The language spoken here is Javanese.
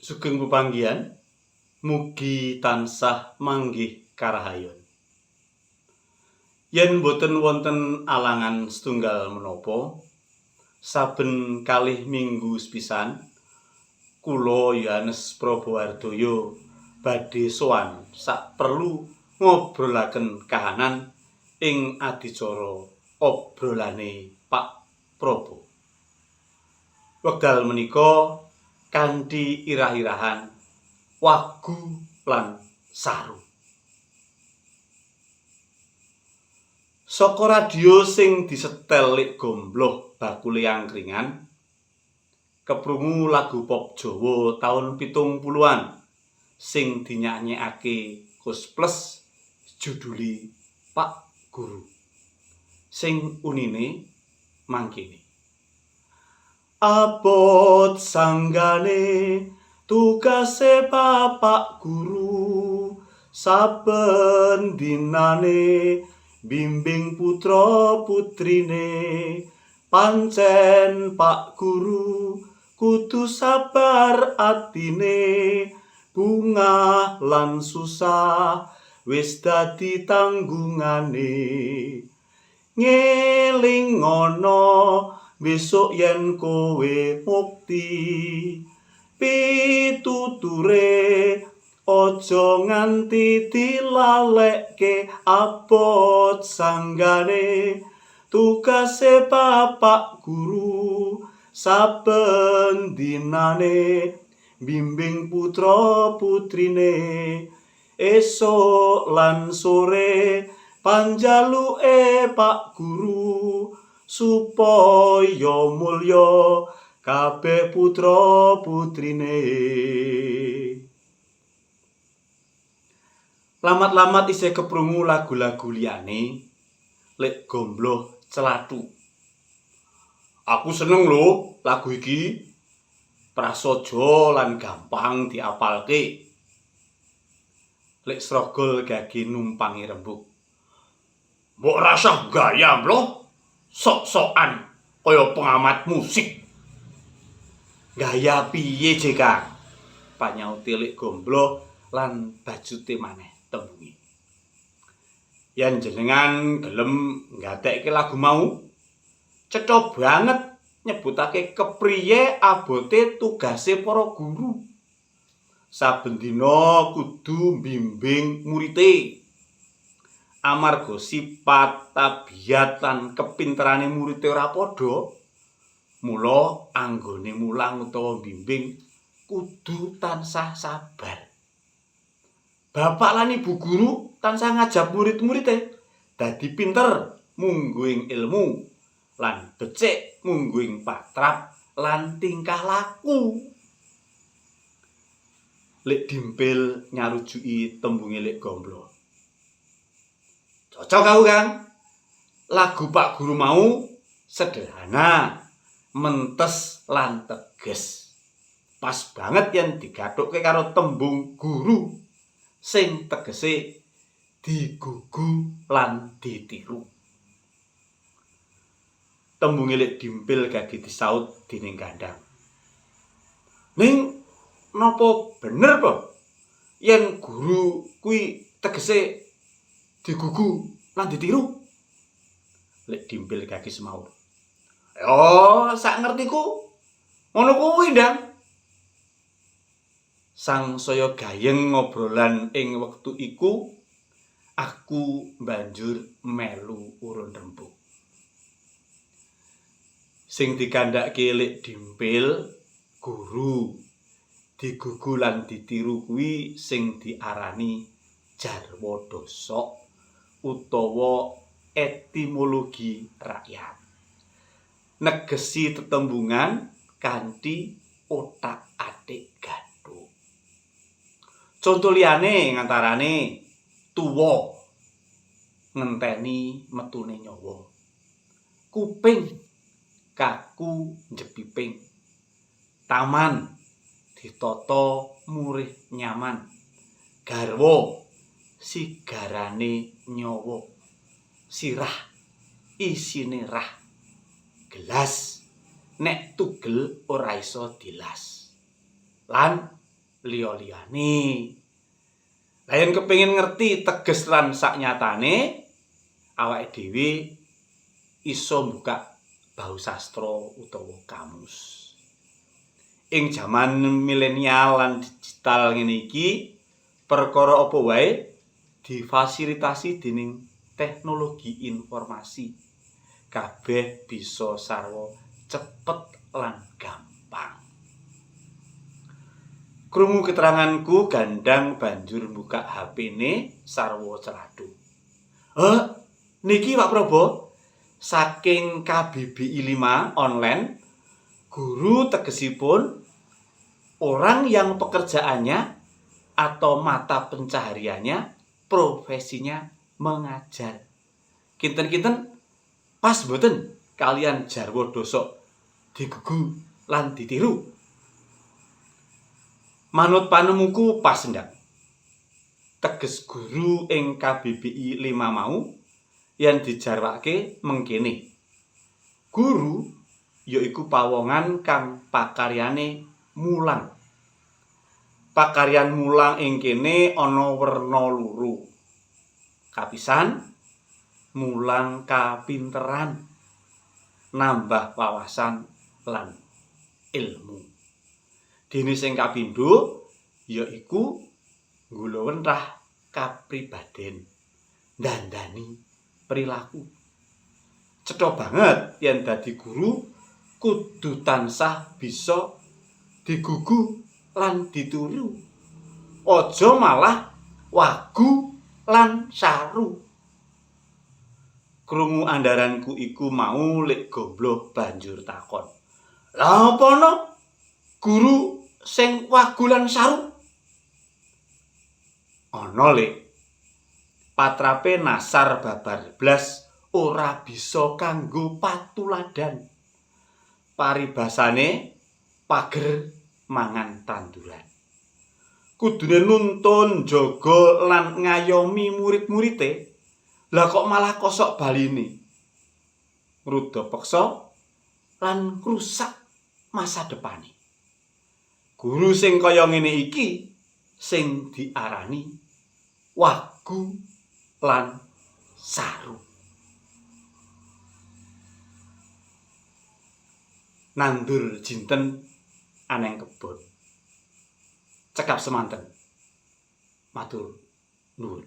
Sugeng pepanggihan, mugi tansah manggih karahayon. Yen boten wonten alangan setunggal menapa, saben kalih minggu sepisan kula Yohanes Prabawardoyo badhe sowan saperlu ngobrolaken kahanan ing adicara obrolane Pak Praba. Wekdal menika kanthi irah-irahan wagu lan saru. Saka radio sing disetel lik gombloh bakule angkringan, keprungu lagu pop Jawa taun 70-an sing dinyanyekake Koes Plus judule Pak Guru. Sing unine mangkene. Abot sanggane tugase Bapak Guru, saben dinane bimbing putra putrine. Pancen Pak Guru kudu sabar atine, bungah lan susah wis dadi tanggungane. Ngelingono besok yen kowe mukti, pituture aja nganti dilalekke. Abot sanggane tugase Bapak Guru, saben dinane bimbing putra putrine. Esuk lan sore panjaluke Pak Guru, supaya mulya kabeh putra putrine. Lamat-lamat isih keprungu lagu-lagu liyane lek gombloh celathu. Aku seneng lho lagu iki. Prasaja lan gampang diapalke. Lek srogol gage numpangi rembug. Mbok rasah gaya mbloh, sok-sokan kaya pengamat musik. Gaya piye, JK? Panyaute lek gombloh lan bajute maneh tembunge. Yen jenengan gelem nggatekke lagu mau, cetha banget nyebutake kepriye abote tugase para guru. Saben dina kudu mbimbing murite. Amarga sifat, tabiat lan kepinterane murite ora padha, mula anggone mulang utawa mbimbing kudu tansah sabar. Bapak lan ibu guru tansah ngajab murid-murite dadi pinter mungguing ilmu lan becik mungguing patrap lan tingkah laku. Lek Dimpil nyarujuki tembunge lek gombloh. Cocok aku, Kang. Lagu Pak Guru mau sederhana, mentes lan teges. Pas banget yen digathukke karo tembung guru sing tegese digugu lan ditiru. Tembunge lek Dimpil gage disaut dening Gandang. Ning napa bener po yen guru kuwi tegese digugu lan ditiru? Lek Dimpil gage semaur. Yo, sak ngertiku ngono kuwi, Ndang. Sangsaya gayeng ngobrolan ing wektu iku, aku banjur melu urun rembug. Sing dikandhake lek Dimpil guru digugu lan ditiru kuwi sing diarani jarwa dosok utawa etimologi rakyat. Negesi tetembungan kanthi othak-athik gathuk. Conto liyane ngantarane tuwa ngenteni metune nyawa. Kuping kaku njepiping. Taman ditata murih nyaman. Garwa sigarane nyawa. Sirah isine rah. Gelas nek tugel ora iso dilas. Lan liya-liyane. Lah yen kepengin ngerti teges lan saknyatane, awake dhewe iso mbukak bausastra utawa kamus. Ing jaman milenial lan digital ngene iki, perkara apa wae difasilitasi dening teknologi informasi. Kabeh bisa sarwa cepet lan gampang. Krungu keteranganku, Gandang banjur mbukak HP-ne sarwa celaduk. "Eh, niki Pak Probo, saking KBBI 5 online, guru tegesipun orang yang pekerjaannya atau mata pencahariannya, profesinya mengajar. Kinten-kinten pas mboten kaliyan jarwo dhosok digugu lan ditiru?" Manut panemuku pas ndak. Teges guru ing KBBI 5 mau yen dijarwake mengkene. Guru yaiku pawongan kang pakaryane mulang. Pakaryan mulang ing kene ana werna loro. Kapisan, mulang kapinteran, nambah wawasan lan ilmu. Dene sing kapindho yaiku nggulawentah kapribaden, ndandani perilaku. Cetha banget yen dadi guru kudu tansah bisa digugu lan ditiru. Aja malah wagu lan saru. Krungu andaranku iku mau, Lek Gombloh banjur takon. "Lah apa ana guru sing wagu lan saru?" "Ana, Lek. Patrape nasar babar blas ora bisa kanggo patuladan. Paribasane pager mangan tanduran. Kudune nuntun, jaga lan ngayomi murid-murite. Lah kok malah kosok baline. Ngruda peksa lan ngrusak masa depane. Guru sing kaya ngene iki sing diarani wagu lan saru." Nandur jinten aneng kebon. Cekap semanten. Matur nuwun.